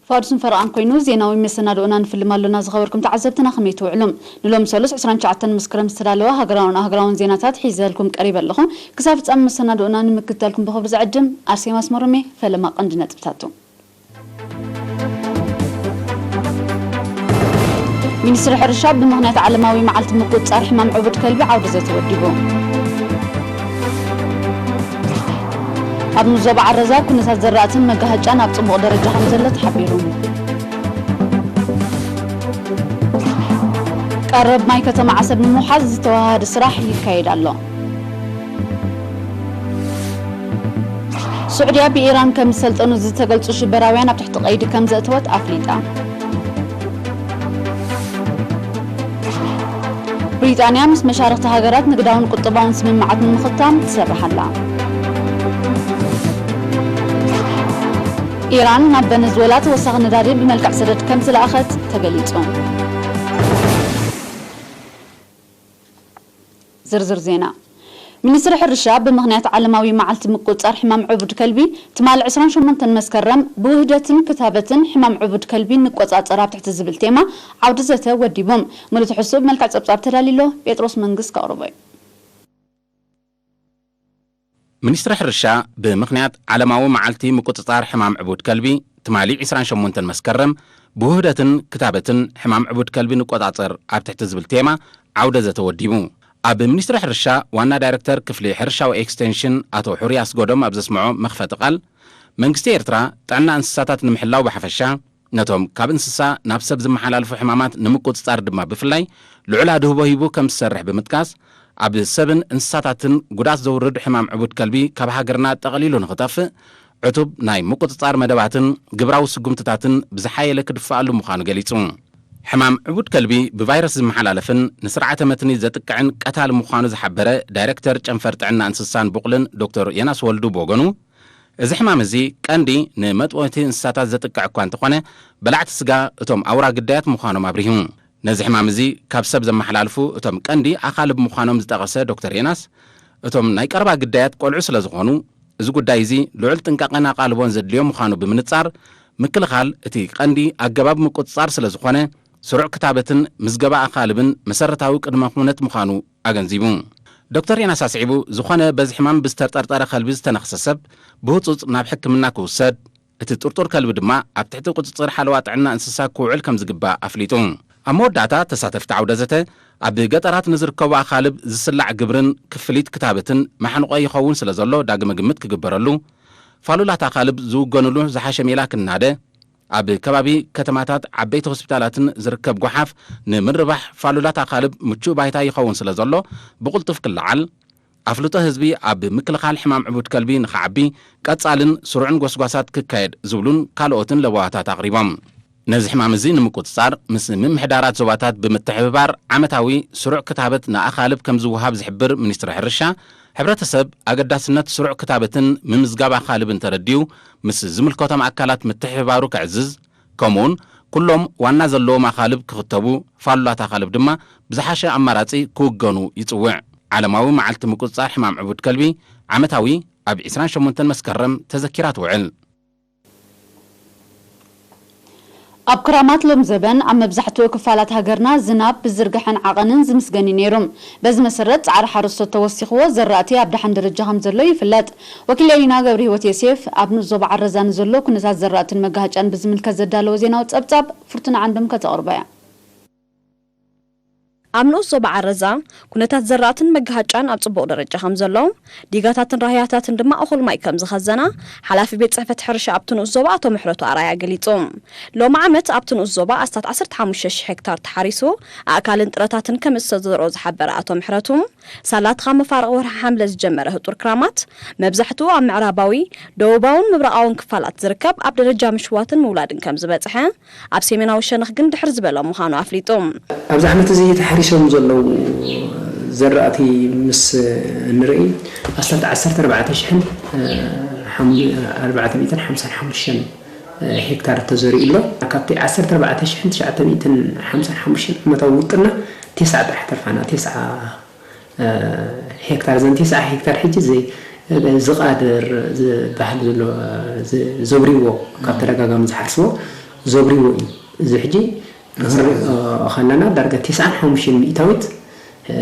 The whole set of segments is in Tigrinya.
ፋዱስን ፈረቓን ኮይኑ ዜናዊ መሰናድኦና ንፍልም ኣሎና። ዝኸበርኩም ተዓዘብትና ከመይ ትውዕሉ? ንሎም ሰሉስ ዕስራን ትሽዓተን መስከረም ዝተዳለወ ሃገራውን ኣህጉራውን ዜናታት ሒዘልኩም ቀሪበ ኣለኹ። ክሳብ ፍጻሜ መሰናድኦና ንምክትታልኩም ብኽብሪ ዝዕድም ኣርሴማ ኣስመሮም እየ። ፈለማ ቀንዲ ነጥብታቱ። ሚኒስትሪ ሕርሻ ብምኽንያት ዓለማዊ መዓልቲ ምቁጽጻር ሕማም ዕቡድ ከልቢ ዓውዲ ዘተ ወዲቡ። ኣብ ንዞባ ዓረዛ ኩነታት ዘራእትን መጋሃጫን ኣብ ጽቡቕ ደረጃ ከም ዘሎ ተሓቢሩ። ቀረብ ማይ ከተማ ዓሰብ ንምውሓዝ ዝተዋሃደ ስራሕ ይካየድ ኣሎ። ስዑድያ ብኢራን ከም ዝሰልጠኑ ዝተገልጹ ሽበራውያን ኣብ ትሕቲ ቀይዲ ከም ዘእተወት ኣፍሊጣ። ብሪጣንያ ምስ መሻርኽቲ ሃገራት ንግዳውን ቁጠባውን ስምምዓት ንምኽታም ትሰርሕ ኣላ። ኢራን ናብ ቨነዝዌላ ተወሳኺ ነዳዲ ብመልክዕ ሰደድ ከም ዝለኣኸት ተገሊጹ። ዝርዝር ዜና። ሚኒስትሪ ሕርሻ ብምኽንያት ዓለማዊ መዓልቲ ምቁጽጻር ሕማም ዕቡድ ከልቢ ትማሊ ዕስራን ሸሞንተን መስከረም ብውህደትን ክታበትን ሕማም ዕቡድ ከልቢ ንቆጻጸር ኣብ ትሕቲ ዝብል ቴማ ዓውዲ ዘተ ወዲቡ። ሙሉእ ትሕዝቶ ብመልክዕ ጸብጻብ ተዳሊሎ ጴጥሮስ መንግስት ከቕርቦ እዩ። ሚኒስትሪ ሕርሻ ብምኽንያት ዓለማዊ መዓልቲ ምቁጽጻር ሕማም ዕቡድ ከልቢ ትማሊ ዕስራን ሸሞንተን መስከረም ብውህደትን ክታበትን ሕማም ዕቡድ ከልቢ ንቆጻጸር ኣብ ትሕቲ ዝብል ቴማ ዓውደ ዘተ ወዲቡ። ኣብ ሚኒስትሪ ሕርሻ ዋና ዳይረክተር ክፍሊ ሕርሻዊ ኤክስቴንሽን ኣቶ ሕሩይ ኣስጎዶም ኣብ ዘስምዖ መኽፈቲ ቃል፣ መንግስቲ ኤርትራ ጥዕና እንስሳታት ንምሕላው ብሓፈሻ፣ ነቶም ካብ እንስሳ ናብ ሰብ ዝመሓላልፉ ሕማማት ንምቁጽጻር ድማ ብፍላይ ልዑል ኣድህቦ ሂቡ ከም ዝሰርሕ ብምጥቃስ፣ ኣብ ሰብን እንስሳታትን ጉድኣት ዘውርድ ሕማም ዕቡድ ከልቢ ካብ ሃገርና ጠቕሊሉ ንኽጠፍእ ዕቱብ ናይ ምቁጽጻር መደባትን ግብራዊ ስጉምትታትን ብዝሓየለ ክድፍኣሉ ምዃኑ ገሊጹ። ሕማም ዕቡድ ከልቢ ብቫይረስ ዝመሓላለፍን ንስርዓተ መትኒ ዘጥቅዕን ቀታሊ ምዃኑ ዝሓበረ ዳይረክተር ጨንፈር ጥዕና እንስሳን ቡቕልን ዶክተር የናስ ወልዱ ብወገኑ፣ እዚ ሕማም እዚ ቀንዲ ንመጥወቲ እንስሳታት ዘጥቅዕ እኳ እንተኾነ፣ በላዕቲ ስጋ እቶም ኣውራ ግዳያት ምዃኖም ኣብሪሁ። ነዚ ሕማም እዚ ካብ ሰብ ዘመሓላልፉ እቶም ቀንዲ ኣኻልብ ምዃኖም ዝጠቐሰ ዶክተር የናስ፣ እቶም ናይ ቀረባ ግዳያት ቆልዑ ስለ ዝኾኑ፣ እዚ ጉዳይ እዚ ልዑል ጥንቃቐን ኣቓልቦን ዘድልዮ ምዃኑ ብምንጻር፣ ምክልኻል እቲ ቀንዲ ኣገባብ ምቁጽጻር ስለ ዝኾነ፣ ስሩዕ ክታበትን ምዝገባ ኣኻልብን መሰረታዊ ቅድመ ኩነት ምዃኑ ኣገንዚቡ። ዶክተር ዮናስ ኣስዒቡ፣ ዝኾነ በዚ ሕማም ብዝተጠርጠረ ከልቢ ዝተነኽሰ ሰብ ብህጹጽ ናብ ሕክምና ክውሰድ፣ እቲ ጥርጡር ከልቢ ድማ ኣብ ትሕቲ ቁጽጽር ሓለዋ ጥዕና እንስሳ ክውዕል ከም ዝግባእ ኣፍሊጡ። ኣብ መወዳእታ፣ ተሳተፍቲ ዓውደ ዘተ ኣብ ገጠራት ንዝርከቡ ኣኻልብ ዝስላዕ ግብርን ክፍሊት ክታበትን መሕንቖ ይኸውን ስለ ዘሎ ዳግመ ግምት ክግበረሉ፣ ፋሉላት ኣኻልብ ዝውገንሉ ዝሓሸ ሜላ ክናደ፣ ኣብ ከባቢ ከተማታት ዓበይቲ ሆስፒታላትን ዝርከብ ጓሓፍ ንምርባሕ ፋሉላት ኣኻልብ ምቹእ ባይታ ይኸውን ስለ ዘሎ ብቕልጡፍ ክለዓል፣ ኣፍልጦ ህዝቢ ኣብ ምክልኻል ሕማም ዕቡድ ከልቢ ንኽዓቢ ቀጻልን ስሩዕን ጎስጓሳት ክካየድ ዝብሉን ካልኦትን ለበዋታት ኣቕሪቦም። ነዚ ሕማም እዚ ንምቁጽጻር ምስ ምምሕዳራት ዞባታት ብምትሕብባር ዓመታዊ ስሩዕ ክታበት ንኣኻልብ ከም ዝወሃብ ዝሕብር ሚኒስትሪ ሕርሻ፣ ሕብረተሰብ ኣገዳስነት ስሩዕ ክታበትን ምምዝጋብ ኣኻልብን ተረዲኡ ምስ ዝምልከቶም ኣካላት ምትሕብባሩ ከዕዝዝ፣ ከምኡውን ኩሎም ዋና ዘለዎም ኣኻልብ ክኽተቡ፣ ፋሉላት ኣኻልብ ድማ ብዝሓሸ ኣማራጺ ክውገኑ ይጽውዕ። ዓለማዊ መዓልቲ ምቁጽጻር ሕማም ዕቡድ ከልቢ ዓመታዊ ኣብ ዕስራን ሸሞንተን መስከረም ተዘኪራ ትውዕል። ኣብ ክራማት ሎም ዘበን ኣብ መብዛሕትኡ ክፋላት ሃገርና ዝናብ ብዝርግሐን ዓቐንን ዝምስገን እዩ ነይሩ። በዚ መሰረት ጻዕሪ ሓረስቶት ተወሲኽዎ ዘራእቲ ኣብ ደሓን ደረጃ ከም ዘሎ ይፍለጥ። ወኪል ኤሊና ገብረ ህይወት ዮሴፍ ኣብ ንኡስ ዞባ ዓረዛ ንዘሎ ኩነታት ዘራእትን መጋሃጫን ብዝምልከት ዘዳለወ ዜናዊ ጸብጻብ ፍርቱና ዓንዶም ከተቕርቦ እያ። ኣብ ንኡስ ዞባ ዓረዛ ኩነታት ዘራእትን መጋሃጫን ኣብ ጽቡቕ ደረጃ ከም ዘሎ፣ ዲጋታትን ራህያታትን ድማ እኹል ማይ ከም ዝኸዘና ሓላፊ ቤት ጽሕፈት ሕርሻ ኣብቲ ንኡስ ዞባ ኣቶ ምሕረቱ ኣርኣያ ገሊጹ። ሎሚ ዓመት ኣብቲ ንኡስ ዞባ ኣስታት ዓሰርተ ሓሙሽተ ሽሕ ሄክታር ተሓሪሱ ኣእካልን ጥረታትን ከም እተዘርኦ ዝሓበረ ኣቶ ምሕረቱ፣ ሳላ እቲ ካብ መፋርቕ ወርሒ ሓምለ ዝጀመረ ህጡር ክራማት መብዛሕትኡ ኣብ ምዕራባዊ፣ ደቡባውን ምብራቓውን ክፋላት ዝርከብ ኣብ ደረጃ ምሽዋትን ምውላድን ከም ዝበጽሐ፣ ኣብ ሰሜናዊ ሸነኽ ግን ድሕር ዝበለ ምዃኑ ኣፍሊጡ። ኣብዚ ዓመት እዚ ተሓሪሶም ዘለዉ ዘራእቲ ምስ እንርኢ ኣስታት ዓሰርተ ኣርባዕተ ሽሕን ኣርባዕተ ሚእትን ሓምሳን ሓሙሽተን ሄክታር ተዘሪኡ ኣሎ። ካብቲ ዓሰርተ ኣርባዕተ ሽሕን ትሽዓተ ሚእትን ሓምሳን ሓሙሽተን ዓመታዊ ውጥና ቴስዓ ጥራሕ ተርፋና። ቴስዓ ሄክታር፣ እዘን ቴስዓ ሄክታር ሕጂ ዘይ ዝቓድር ዝበሃል ዘሎ ዘብርዎ ካብ ተደጋጋሚ ዝሓርስዎ ዘብርዎ እዩ። እዚ ሕጂ ከለና ዳርጋ ተስዓን ሓሙሽተን ሚእታዊት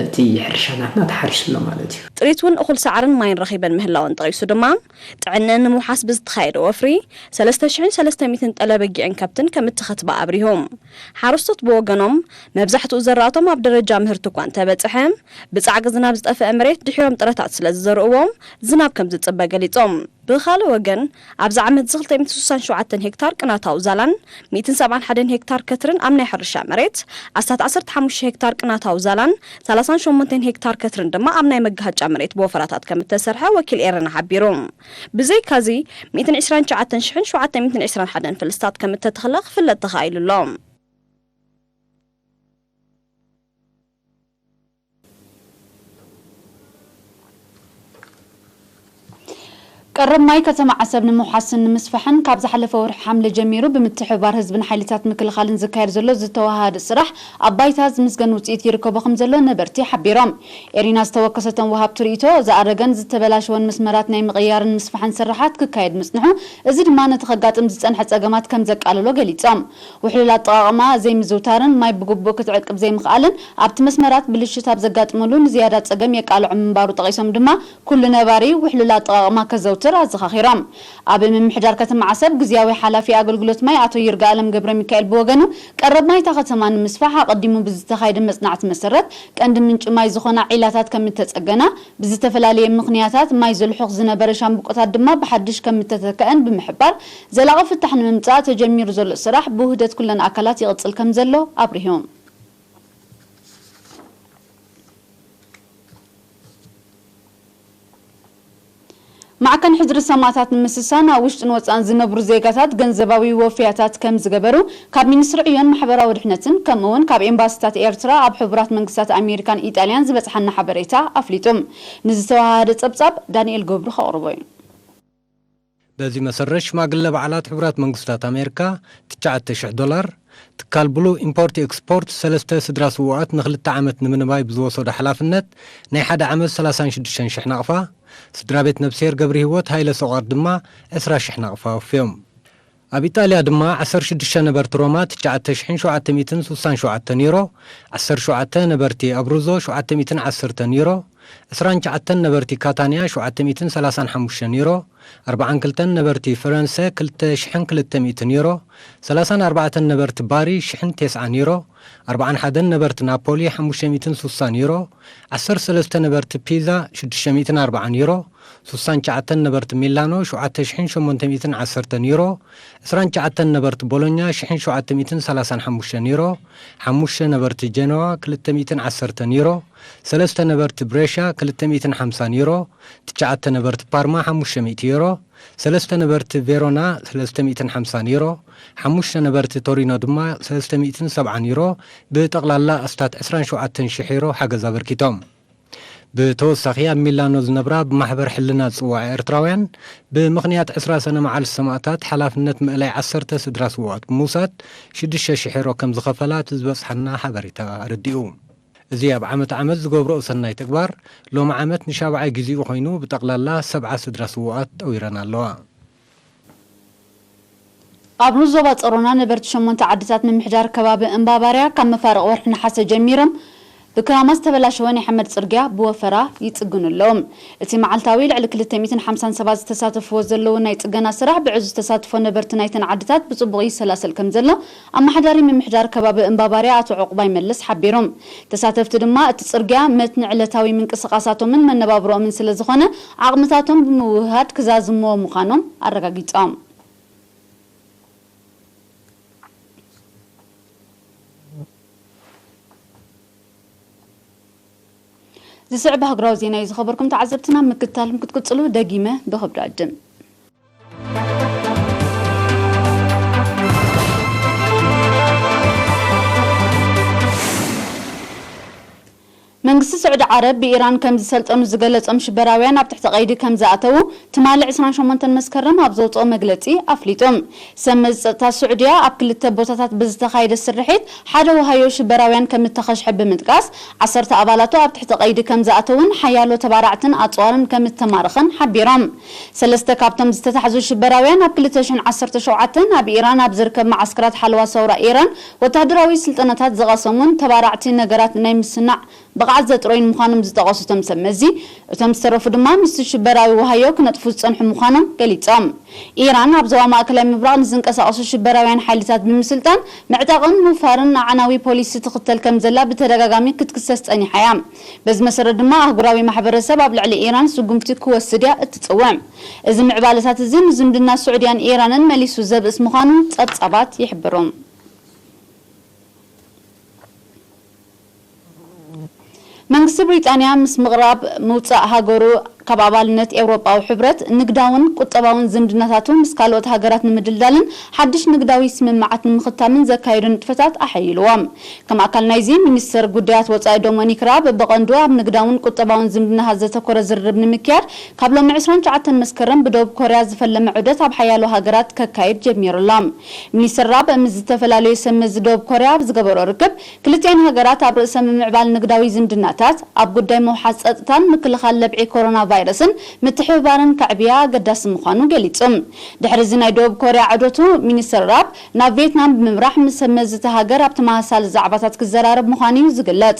እቲ ሕርሻ ናትና ተሓሪሱ ኣሎ ማለት እዩ። ጥሪት እውን እኹል ሳዕርን ማይን ረኺበን ምህላወን ጠቒሱ ድማ፣ ጥዕነን ንምውሓስ ብዝተኻየደ ወፍሪ ሰለስተ ሽሕን ሰለስተ ሚእትን ጠለ በጊዕን ከብትን ከም እተኸትባ ኣብሪሁ። ሓረስቶት ብወገኖም፣ መብዛሕትኡ ዘራእቶም ኣብ ደረጃ ምህርቲ እኳ እንተበጽሐ፣ ብጻዕቂ ዝናብ ዝጠፍአ መሬት ድሒሮም ጥረታት ስለ ዝዘርእዎም፣ ዝናብ ከም ዝጽበ ገሊጾም። ብኻልእ ወገን፣ ኣብዚ ዓመት እዚ ክልተ ሚእትን ስሳን ሸውዓተን ሄክታር ቅናታዊ ዛላን ሚእትን ሰብዓን ሓደን ሄክታር ከትርን ኣብ ናይ ሕርሻ መሬት፣ ኣስታት ዓሰርተ ሓሙሽተ ሄክታር ቅናታዊ ዛላን ሰላሳን ሸሞንተን ሄክታር ከትርን ድማ ኣብ ናይ መጋሃጫ መሬት ብወፈራታት ከም እተሰርሐ ወኪል ኤረና ሓቢሩ። ብዘይካዚ፣ ሚእትን ዕስራን ትሽዓተን ሽሕን ሸውዓተ ሚእትን ዕስራን ሓደን ፍልስታት ከም እተተኽለ ክፍለጥ ተኻኢሉ ኣሎ። ቀረብ ማይ ከተማ ዓሰብ ንምውሓስን ንምስፋሕን ካብ ዝሓለፈ ወርሒ ሓምለ ጀሚሩ ብምትሕብባር ህዝብን ሓይልታት ምክልኻልን ዝካየድ ዘሎ ዝተወሃሃደ ስራሕ ኣብ ባይታ ዝምስገን ውፅኢት ይርከቦ ከም ዘሎ ነበርቲ ሓቢሮም። ኤሪና ዝተወከሰቶም ወሃብቲ ርእይቶ፣ ዝኣረገን ዝተበላሸወን መስመራት ናይ ምቕያርን ምስፋሕን ስራሓት ክካየድ ምጽንሑ፣ እዚ ድማ ነቲ ከጋጥም ዝጸንሐ ጸገማት ከም ዘቃለሎ ገሊጾም። ውሕሉል ኣጠቓቕማ ዘይምዝውታርን ማይ ብግቡእ ክትዕቅብ ዘይምኽኣልን ኣብቲ መስመራት ብልሽት ኣብ ዘጋጥመሉ ንዝያዳ ጸገም የቃልዖ ምንባሩ ጠቒሶም ድማ፣ ኩሉ ነባሪ ውሕሉል ኣጠቓቕማ ከዘውትር ኣዘኻኺሮም። ኣብ ምምሕዳር ከተማ ዓሰብ ግዝያዊ ሓላፊ ኣገልግሎት ማይ ኣቶ ይርጋኣለም ገብረ ሚካኤል ብወገኑ፣ ቀረብ ማይ እታ ከተማ ንምስፋሕ ኣቐዲሙ ብዝተኻየደ መጽናዕቲ መሰረት፣ ቀንዲ ምንጪ ማይ ዝኾና ዒላታት ከም እተጸገና፣ ብዝተፈላለየ ምኽንያታት ማይ ዘልሑኽ ዝነበረ ሻምብቆታት ድማ ብሓድሽ ከም እተተክአን ብምሕባር፣ ዘላቒ ፍታሕ ንምምጻእ ተጀሚሩ ዘሎ ስራሕ ብውህደት ኩለን ኣካላት ይቕጽል ከም ዘሎ ኣብሪሁ። ማዕከን ሕድሪ ሰማእታት ንምስሳን ኣብ ውሽጥን ወጻእን ዝነብሩ ዜጋታት ገንዘባዊ ወፍያታት ከም ዝገበሩ ካብ ሚኒስትሪ ዕዮን ማሕበራዊ ድሕነትን ከምኡ እውን ካብ ኤምባሲታት ኤርትራ ኣብ ሕቡራት መንግስታት ኣሜሪካን ኢጣልያን ዝበጽሓና ሓበሬታ ኣፍሊጡ። ንዝተወሃሃደ ጸብጻብ ዳንኤል ገብሩ ከቕርቦ እዩ። በዚ መሰረት ሽማግለ በዓላት ሕቡራት መንግስታት ኣሜሪካ ትሽዓተ ሽሕ ዶላር፣ ትካል ብሉ ኢምፖርት ኤክስፖርት ሰለስተ ስድራ ስዉኣት ንክልተ ዓመት ንምንባይ ብዝወሰዶ ሓላፍነት ናይ ሓደ ዓመት ሰላሳን ሽዱሽተን ሽሕ ናቕፋ፣ ስድራ ቤት ነብስሄር ገብረ ህይወት ሃይለ ሰቋር ድማ ዕስራ ሽሕ ናቕፋ ኣውፍዮም። ኣብ ኢጣልያ ድማ ዓሰርተ ሽዱሽተ ነበርቲ ሮማ ትሽዓተ ሽሕን ሸውዓተ ሚእትን ስሳን ሸውዓተን ዩሮ፣ ዓሰርተ ሸውዓተ ነበርቲ ኣብሩዞ ሸውዓተ ሚእትን ዓሰርተን ዩሮ፣ ዕስራን ትሽዓተን ነበርቲ ካታንያ ሸውዓተ ሚእትን ሰላሳን ሓሙሽተን ዩሮ፣ ኣርብዓን ክልተን ነበርቲ ፈረንሰ ክልተ ሽሕን ክልተ ሚእትን ዩሮ፣ ሰላሳን ኣርባዕተን ነበርቲ ባሪ ሽሕን ተስዓን ዩሮ፣ ኣርብዓን ሓደን ነበርቲ ናፖሊ ሓሙሽተ ሚእትን ስሳን ዩሮ፣ ዓሰርተ ሰለስተ ነበርቲ ፒዛ ሽዱሽተ ሚእትን ኣርባዓን ዩሮ፣ ስሳን ትሽዓተን ነበርቲ ሚላኖ ሸውዓተ ሽሕን ሸሞንተ ሚእትን ዓሰርተን ዩሮ፣ ዕስራን ትሽዓተን ነበርቲ ቦሎኛ ሽሕን ሸውዓተ ሚእትን ሰላሳን ሓሙሽተን ዩሮ፣ ሓሙሽተ ነበርቲ ጀነዋ ክልተ ሚእትን ዓሰርተን ዩሮ፣ ሰለስተ ነበርቲ ብሬሻ ክልተ ሚእትን ሓምሳን ዩሮ፣ ትሽዓተ ነበርቲ ፓርማ ሓሙሽተ ሚእቲ ዩሮ፣ ሰለስተ ነበርቲ ቬሮና ሰለስተ ሚእትን ሓምሳን ዩሮ፣ ሓሙሽተ ነበርቲ ቶሪኖ ድማ ሰለስተ ሚእትን ሰብዓን ዩሮ፣ ብጠቕላላ ኣስታት ዕስራን ሸውዓተን ሽሕ ዩሮ ሓገዝ ኣበርኪቶም። ብተወሳኺ ኣብ ሚላኖ ዝነብራ ብማሕበር ሕልና ዝጽውዓ ኤርትራውያን፣ ብምኽንያት ዕስራ ሰነ መዓልቲ ሰማእታት ሓላፍነት ምእላይ ዓሰርተ ስድራ ስዉኣት ብምውሳድ ሽዱሽተ ሽሕ ዩሮ ከም ዝኸፈላ እቲ ዝበጽሓና ሓበሬታ ኣረዲኡ። እዚ ኣብ ዓመት ዓመት ዝገብርኦ ሰናይ ተግባር ሎሚ ዓመት ንሻብዓይ ግዜኡ ኮይኑ ብጠቕላላ ሰብዓ ስድራ ስዉኣት ጠዊረን ኣለዋ። ኣብ ንኡስ ዞባ ጸሮና ነበርቲ ሸሞንተ ዓድታት ምምሕዳር ከባቢ እምባባርያ ካብ መፋርቕ ወርሒ ነሓሰ ጀሚሮም ብክራማ ዝተበላሸወ ናይ ሓመድ ጽርግያ ብወፈራ ይጽግኑ ኣለዉ። እቲ መዓልታዊ ልዕሊ ክልተ ሚእትን ሓምሳን ሰባት ዝተሳተፍዎ ዘለዉ ናይ ጽገና ስራሕ ብዕዙዝ ተሳትፎ ነበርቲ ናይተን ዓድታት ብጽቡቕ ይሰላሰል ከም ዘሎ ኣመሓዳሪ ምምሕዳር ከባቢ እምባባርያ ኣቶ ዕቑባይ መልስ ሓቢሩ። ተሳተፍቲ ድማ እቲ ጽርግያ መትኒ ዕለታዊ ምንቅስቓሳቶምን መነባብሮኦምን ስለ ዝኾነ ዓቕምታቶም ብምውህሃድ ክዛዝምዎ ምዃኖም ኣረጋጊጾም። ዝስዕብ ሃገራዊ ዜና እዩ ዝኸበርኩም ተዓዘብትና፣ ምክትታልኩም ክትቅጽሉ ደጊመ ብኽብሪ ዕድም። መንግስቲ ስዑዲ ዓረብ ብኢራን ከም ዝሰልጠኑ ዝገለጾም ሽበራውያን ኣብ ትሕቲ ቀይዲ ከም ዝኣተዉ ትማሊ ዕስራን ሸሞንተን መስከረም ኣብ ዘውጽኦ መግለጺ ኣፍሊጡ። ሰብ መዚ ጸጥታ ስዑድያ ኣብ ክልተ ቦታታት ብዝተኻየደ ስርሒት ሓደ ወሃዮ ሽበራውያን ከም እተኸሽሐ ብምጥቃስ፣ ዓሰርተ ኣባላቱ ኣብ ትሕቲ ቀይዲ ከም ዝኣተዉን ሓያሎ ተባራዕትን ኣጽዋርን ከም እተማረኸን ሓቢሮም። ሰለስተ ካብቶም ዝተታሕዙ ሽበራውያን ኣብ ክልተ ሽሕን ዓሰርተ ሸውዓተን ኣብ ኢራን ኣብ ዝርከብ መዓስከራት ሓለዋ ሰውራ ኢራን ወተሃደራዊ ስልጠናታት ዝቐሰሙን ተባራዕቲ ነገራት ናይ ምስናዕ ብቕዓት ዘጥረዩን ምዃኖም ዝጠቐሱ እቶም ሰብ መዚ፣ እቶም ዝተረፉ ድማ ምስቲ ሽበራዊ ወሃዮ ክነጥፉ ዝጸንሑ ምዃኖም ገሊጾም። ኢራን ኣብ ዞባ ማእከላይ ምብራቕ ንዝንቀሳቐሱ ሽበራውያን ሓይልታት ብምስልጣን፣ ምዕጣቕን ምውፋርን ኣዕናዊ ፖሊሲ ትኽተል ከም ዘላ ብተደጋጋሚ ክትክሰስ ጸኒሓ እያ። በዚ መሰረት ድማ ኣህጉራዊ ማሕበረሰብ ኣብ ልዕሊ ኢራን ስጉምቲ ክወስድ እያ እትጽውዕ። እዚ ምዕባለታት እዚ ንዝምድና ስዑድያን ኢራንን መሊሱ ዘብእስ ምዃኑ ጸብጻባት ይሕብሩ። መንግስቲ ብሪጣንያ ምስ ምቕራብ ምውጻእ ሃገሩ ካብ ኣባልነት ኤውሮጳዊ ሕብረት፣ ንግዳውን ቁጠባውን ዝምድናታቱ ምስ ካልኦት ሃገራት ንምድልዳልን ሓድሽ ንግዳዊ ስምምዓት ንምኽታምን ዘካየዶ ንጥፈታት ኣሐይልዎ። ከም ኣካል ናይዚ፣ ሚኒስተር ጉዳያት ወጻኢ ዶሚኒክ ራብ ብቐንዱ ኣብ ንግዳውን ቁጠባውን ዝምድናታት ዘተኮረ ዝርርብ ንምክያድ ካብ ሎሚ ዕስራን ትሽዓተን መስከረም ብደቡብ ኮርያ ዝፈለመ ዑደት ኣብ ሓያሎ ሃገራት ከካይድ ጀሚሩ ኣሎ። ሚኒስተር ራብ ምስ ዝተፈላለዩ ሰብ መዚ ደቡብ ኮርያ ኣብ ዝገበሮ ርክብ፣ ክልቲኣን ሃገራት ኣብ ርእሰ ምምዕባል ንግዳዊ ዝምድናታት፣ ኣብ ጉዳይ ምውሓስ ጸጥታን ምክልኻል ለብዒ ኮሮና ቫይረስን ምትሕብባርን ከዕብያ ኣገዳሲ ምዃኑ ገሊጹ። ድሕሪ እዚ ናይ ደቡብ ኮርያ ዑደቱ፣ ሚኒስተር ራብ ናብ ቪየትናም ብምምራሕ ምስ ሰብ መዚ እታ ሃገር ኣብ ተመሳሳሊ ዛዕባታት ክዘራረብ ምዃኑ እዩ ዝግለጽ።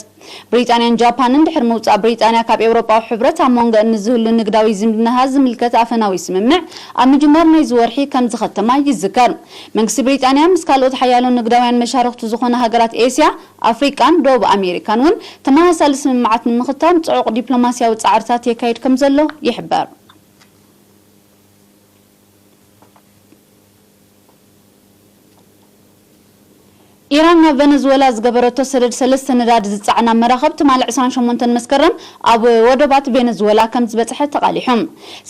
ብሪጣንያን ጃፓንን ድሕሪ ምውጻእ ብሪጣንያ ካብ ኤውሮጳዊ ሕብረት ኣብ መንጎኣን ንዝህሉ ንግዳዊ ዝምድናታት ዝምልከት ኣፈናዊ ስምምዕ ኣብ ምጅማር ናይዚ ወርሒ ከም ዝኸተማ ይዝከር። መንግስቲ ብሪጣንያ ምስ ካልኦት ሓያሎ ንግዳውያን መሻርኽቱ ዝኾና ሃገራት ኤስያ፣ ኣፍሪቃን ደቡብ ኣሜሪካን እውን ተመሳሳሊ ስምምዓት ንምኽታም ጽዑቕ ዲፕሎማስያዊ ጻዕርታት የካይድ ከም ዘሎ ይሕበር። ኢራን ናብ ቨነዝወላ ዝገበረቶ ሰደድ ሰለስተ ነዳዲ ዝጸዓና መራኽብ ትማሊ ዕስራን ሸሞንተን መስከረም ኣብ ወደባት ቬነዝወላ ከም ዝበጽሐ ተቓሊሑ።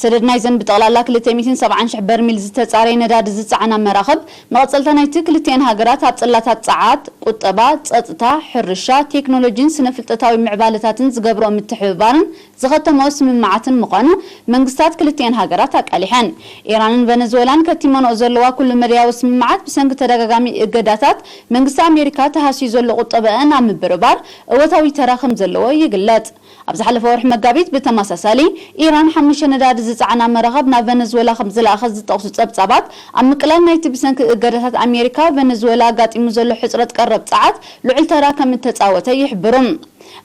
ሰደድ ናይዘን ብጠቕላላ ክልተ ሚእትን ሰብዓን ሽሕ በርሚል ዝተጻረየ ነዳዲ ዝጸዓና መራኽብ፣ መቐጸልታ ናይቲ ክልቲኤን ሃገራት ኣብ ጽላታት ጸዓት፣ ቁጠባ፣ ጸጥታ፣ ሕርሻ፣ ቴክኖሎጂን ስነ-ፍልጠታዊ ምዕባለታትን ዝገብርኦ ምትሕብባርን ዝኸተምኦ ስምምዓትን ምዃኑ መንግስታት ክልቲኤን ሃገራት ኣቃሊሐን። ኢራንን ቨነዝወላን ከቲመንኦ ዘለዋ ኩሉ መዳያዊ ስምምዓት ብሰንኪ ተደጋጋሚ እገዳታት መንግስቲ ኣሜሪካ ተሃስዩ ዘሎ ቁጠበአን ኣብ ምብርባር እወታዊ ተራ ከም ዘለዎ ይግለጽ። ኣብ ዝሓለፈ ወርሒ መጋቢት ብተመሳሳሊ ኢራን ሓሙሽተ ነዳዲ ዝጸዓና መራኸብ ናብ ቨነዝወላ ከም ዝለኣኸት ዝጠቕሱ ጸብጻባት፣ ኣብ ምቅላል ናይቲ ብሰንኪ እገዳታት ኣሜሪካ ቨነዝወላ ኣጋጢሙ ዘሎ ሕጽረት ቀረብ ጸዓት ልዑል ተራ ከም እተጻወተ ይሕብሩ።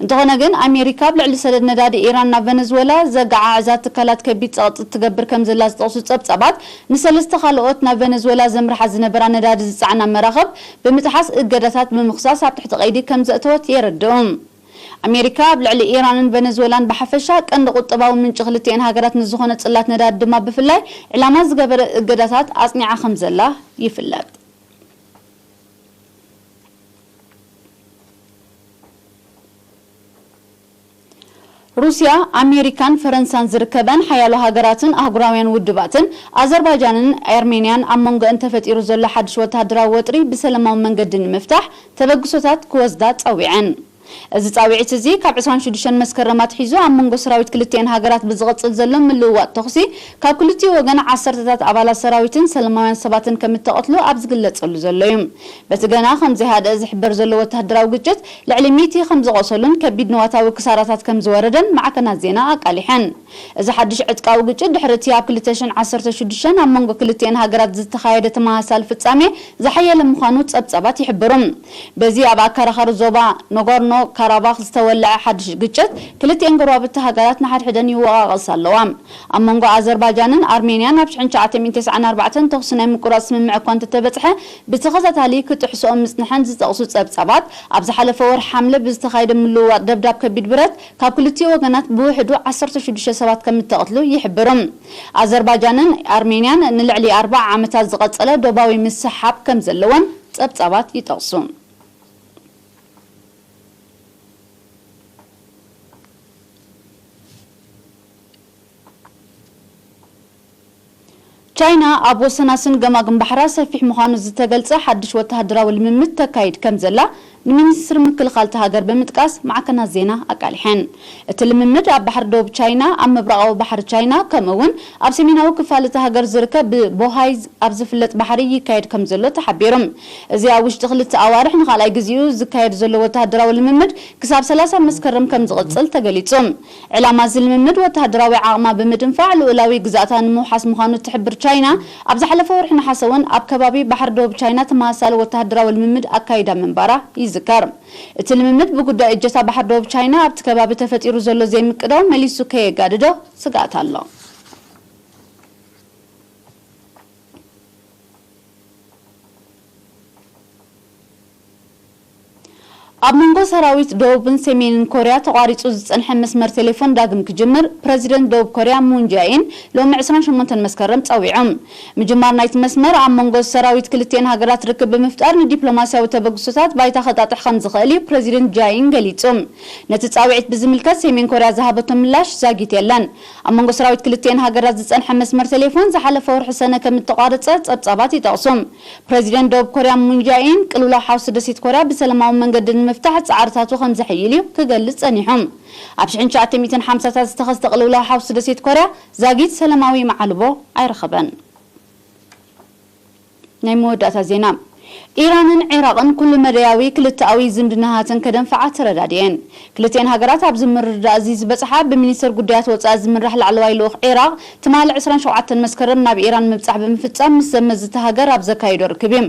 እንተኾነ ግን፣ ኣሜሪካ ኣብ ልዕሊ ሰደድ ነዳዲ ኢራን ናብ ቨነዝወላ ዘገዓዕዛ ትካላት ከቢድ ጸቕጢ ትገብር ከም ዘላ ዝጠቕሱ ጸብጻባት፣ ንሰለስተ ካልኦት ናብ ቨነዝወላ ዘምርሓ ዝነበራ ነዳዲ ዝጸዓና መራኽብ ብምጥሓስ እገዳታት ብምኽሳስ ኣብ ትሕቲ ቀይዲ ከም ዘእተወት የረድኡ። ኣሜሪካ ኣብ ልዕሊ ኢራንን ቨነዝወላን ብሓፈሻ፣ ቀንዲ ቁጠባዊ ምንጪ ክልቲኤን ሃገራት ንዝኾነ ጽላት ነዳዲ ድማ ብፍላይ ዕላማ ዝገበረ እገዳታት ኣጽኒዓ ከም ዘላ ይፍለጥ። ሩስያ፣ ኣሜሪካን ፈረንሳን ዝርከበን ሓያሎ ሃገራትን ኣህጉራውያን ውድባትን ኣዘርባይጃንን ኣርሜንያን ኣብ መንጎአን ተፈጢሩ ዘሎ ሓድሽ ወተሃደራዊ ወጥሪ ብሰላማዊ መንገዲ ንምፍታሕ ተበግሶታት ክወስዳ ጸዊዐን። እዚ ጻውዒት እዚ ካብ ዕስራን ሽዱሽተን መስከረም ኣትሒዙ ኣብ መንጎ ሰራዊት ክልቲኤን ሃገራት ብዝቕጽል ዘሎ ምልውዋጥ ተኹሲ ካብ ክልቲኡ ወገን ዓሰርተታት ኣባላት ሰራዊትን ሰላማውያን ሰባትን ከም እተቐትሉ ኣብ ዝግለጸሉ ዘሎ እዩ። በቲ ገና ከም ዘይሃደአ ዝሕበር ዘሎ ወተሃደራዊ ግጭት፣ ልዕሊ ሚእቲ ከም ዝቖሰሉን ከቢድ ንዋታዊ ክሳራታት ከም ዝወረደን ማዕከናት ዜና ኣቃሊሐን። እዚ ሓድሽ ዕጥቃዊ ግጭት፣ ድሕሪ እቲ ኣብ ክልተ ሽሕን ዓሰርተ ሽዱሽተን ኣብ መንጎ ክልቲኤን ሃገራት ዝተኻየደ ተመሳሳሊ ፍጻሜ ዝሓየለ ምዃኑ ጸብጻባት ይሕብሩ። በዚ ኣብ ኣከራኻሪ ዞባ ናጎርኖ ካራባኽ ዝተወልዐ ሓድሽ ግጭት፣ ክልቲኤን ጎረባብቲ ሃገራት ንሓድሕደን ይወቓቐሳ ኣለዋ። ኣብ መንጎ ኣዘርባይጃንን ኣርሜንያን ኣብ ሽሕን ትሽዓተ ሚእትን ተስዓን ኣርባዕተን ተኹሲ ናይ ምቁራጽ ስምምዕ እኳ እንተተበጽሐ፣ ብተኸታታሊ ክጥሕስኦ ምጽንሐን ዝጠቕሱ ጸብጻባት፣ ኣብ ዝሓለፈ ወርሒ ሓምለ ብዝተኻየደ ምልውዋጥ ደብዳብ ከቢድ ብረት ካብ ክልቲኡ ወገናት ብውሕዱ ዓሰርተ ሽዱሽተ ሰባት ከም እተቐትሉ ይሕብሩ። ኣዘርባይጃንን ኣርሜንያን ንልዕሊ ኣርብዓ ዓመታት ዝቐጸለ ዶባዊ ምስሕሓብ ከም ዘለወን ጸብጻባት ይጠቕሱ። ቻይና ኣብ ወሰናስን ገማግም ባሕራ ሰፊሕ ምዃኑ ዝተገልጸ ሓድሽ ወተሃደራዊ ልምምድ ተካይድ ከም ዘላ ንሚኒስትሪ ምክልኻል እታ ሃገር ብምጥቃስ ማዕከናት ዜና ኣቃሊሐን። እቲ ልምምድ ኣብ ባሕሪ ደቡብ ቻይና፣ ኣብ ምብራቓዊ ባሕሪ ቻይና፣ ከምኡ እውን ኣብ ሰሜናዊ ክፋል እታ ሃገር ዝርከብ ብቦሃይ ኣብ ዝፍለጥ ባሕሪ ይካየድ ከም ዘሎ ተሓቢሩ። እዚ ኣብ ውሽጢ ክልተ ኣዋርሕ ንኻልኣይ ግዜኡ ዝካየድ ዘሎ ወተሃደራዊ ልምምድ ክሳብ ሰላሳ መስከረም ከም ዝቕጽል ተገሊጹ። ዕላማ እዚ ልምምድ ወተሃደራዊ ዓቕማ ብምድንፋዕ ልኡላዊ ግዛእታ ንምውሓስ ምዃኑ እትሕብር ቻይና፣ ኣብ ዝሓለፈ ወርሒ ነሓሰ እውን ኣብ ከባቢ ባሕሪ ደቡብ ቻይና ተመሳሳሊ ወተሃደራዊ ልምምድ ኣካይዳ ምንባራ ይዝከር። እቲ ልምምድ ብጉዳይ እጀታ ባሕሪ ደቡብ ቻይና ኣብቲ ከባቢ ተፈጢሩ ዘሎ ዘይምቅዳው መሊሱ ከየጋድዶ ስግኣት ኣሎ። ኣብ መንጎ ሰራዊት ደቡብን ሰሜንን ኮርያ ተቋሪጹ ዝጸንሐ መስመር ቴሌፎን ዳግም ክጅምር ፕረዚደንት ደቡብ ኮርያ ሙን ጃኢን ሎሚ ዕስራን ሸሞንተን መስከረም ጸዊዖም። ምጅማር ናይቲ መስመር ኣብ መንጎ ሰራዊት ክልቲኤን ሃገራት ርክብ ብምፍጣር ንዲፕሎማስያዊ ተበግሶታት ባይታ ከጣጥሕ ከም ዝኽእል እዩ ፕረዚደንት ጃኢን ገሊጹ። ነቲ ጻውዒት ብዝምልከት ሰሜን ኮርያ ዝሃበቶ ምላሽ ዛጊት የለን። ኣብ መንጎ ሰራዊት ክልቲኤን ሃገራት ዝጸንሐ መስመር ቴሌፎን ዝሓለፈ ወርሒ ሰነ ከም እተቋረጸ ጸብጻባት ይጠቕሱ። ፕረዚደንት ደቡብ ኮርያ ሙን ጃኢን ቅልውላው ሓውሲ ደሴት ኮርያ ብሰላማዊ መንገዲ ንምፍታሕ ጻዕርታቱ ከም ዘሐይል እዩ ክገልጽ ጸኒሑ። ኣብ ሽሕን ትሽዓተ ሚእትን ሓምሳታት ዝተኸስተ ቅልውላው ሓውሲ ደሴት ኮርያ ዛጊት ሰላማዊ መዓልቦ ኣይረኸበን። ናይ መወዳእታ ዜና። ኢራንን ዒራቕን ኩሉ መደያዊ ክልተኣዊ ዝምድናታተን ከደንፍዓ ተረዳድየን። ክልቲኤን ሃገራት ኣብዚ ምርድዳእ እዚ ዝበጽሓ ብሚኒስትር ጉዳያት ወጻኢ ዝምራሕ ላዕለዋይ ልኡኽ ዒራቕ ትማሊ ዕስራን ሸውዓተን መስከረም ናብ ኢራን ምብጻሕ ብምፍጻም ምስ ዘመዝቲ ሃገር ኣብ ዘካየዶ ርክብ እዩ።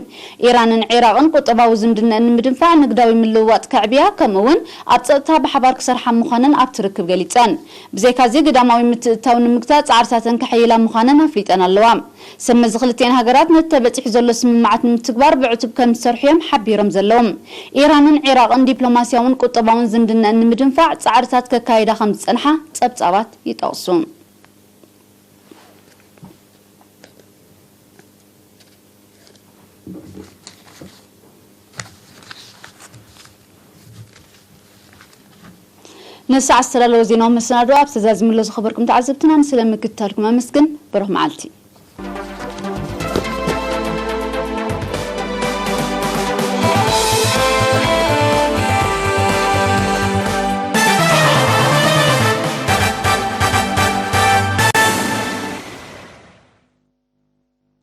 ኢራንን ዒራቕን ቁጠባዊ ዝምድነአን ንምድንፋዕ ንግዳዊ ምልውዋጥ ከዕብያ ከምኡ እውን ኣብ ጸጥታ ብሓባር ክሰርሓ ምዃነን ኣብቲ ርክብ ገሊጸን። ብዘይካዚ ግዳማዊ ምትእትታው ንምግታእ ጻዕርታተን ከሐይላ ምዃነን ኣፍሊጠን ኣለዋ። ሰብ መዚ ክልቲኤን ሃገራት ነቲ ተበጺሑ ዘሎ ስምምዓት ንምትግባር ብዕቱብ ከም ዝሰርሑ እዮም ሓቢሮም ዘለዉ። ኢራንን ዒራቕን ዲፕሎማስያውን ቁጠባውን ዝምድነአን ንምድንፋዕ ጻዕርታት ከካይዳ ከም ዝጸንሓ ጸብጻባት ይጠቕሱ። ንሰዓት ዝተዳለወ ዜናዊ መሰናድኦ ኣብ ተዛዚሙ ኣሎ። ዝኸበርኩም ተዓዘብትና፣ ንስለ ምክትታልኩም ኣመስግን። ብሩኽ መዓልቲ።